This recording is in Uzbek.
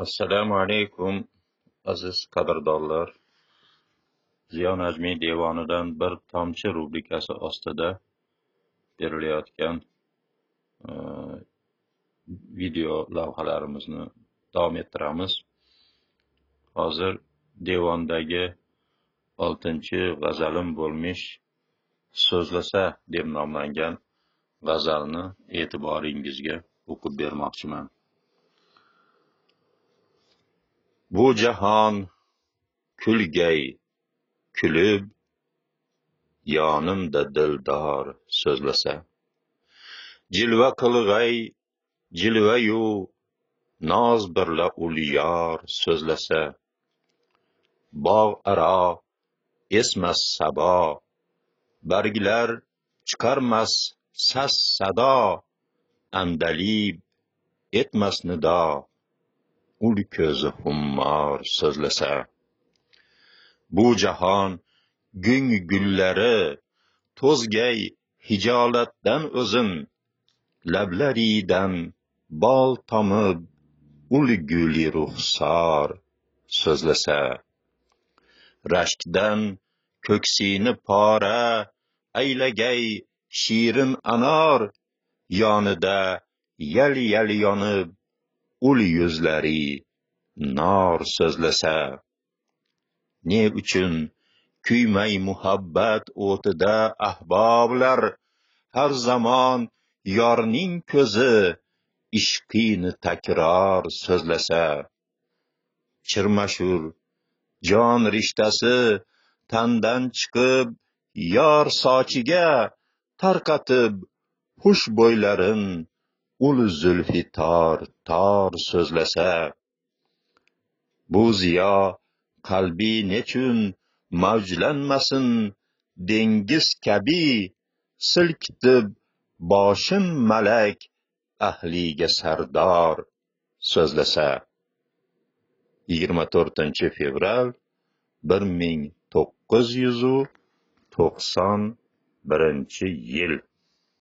Assalomu alaykum, aziz qadrdonlar. Ziyo Najmiy devonidan bir tomchi rubrikasi ostida berilayotgan video lavhalarimizni davom ettiramiz. Hozir devondagi 6-g'azalim bo'lmish "So'zlasa" deb nomlangan g'azalni e'tiboringizga o'qib bermoqchiman. Bu jahon kulgay kulib, yonimda dildor so'zlasa, jilva qilg'ay jilvayu noz birla ul yor so'zlasa, bog' aro esmas sabo, barglar chiqarmas sas sado, andalib etmas nido, ul ko'zi xummor so'zlasa. Bu jahon gung gullari to'zgay hijolatdan o'zin, lablaridan bol tomib ul guli ruxsor so'zlasa. Rashkdan ko'ksini pora aylagay shirin anor, yonida yal yal yonib ul yuzlari nor so'zlasa. Ne uchun kuymay muhabbat o'tida ahboblar, har zamon yorning ko'zi ishqini takror so'zlasa. Chirmashur jon rishtasi tandan chiqib yor sochiga, tarqatib xush bo'ylarin ul zulfi tor tor so'zlasa. Bu ziyo qalbi nechun mavjlanmasin dengiz kabi, silkitib boshin malak ahliga sardor so'zlasa. 24 fevral 1991 yil.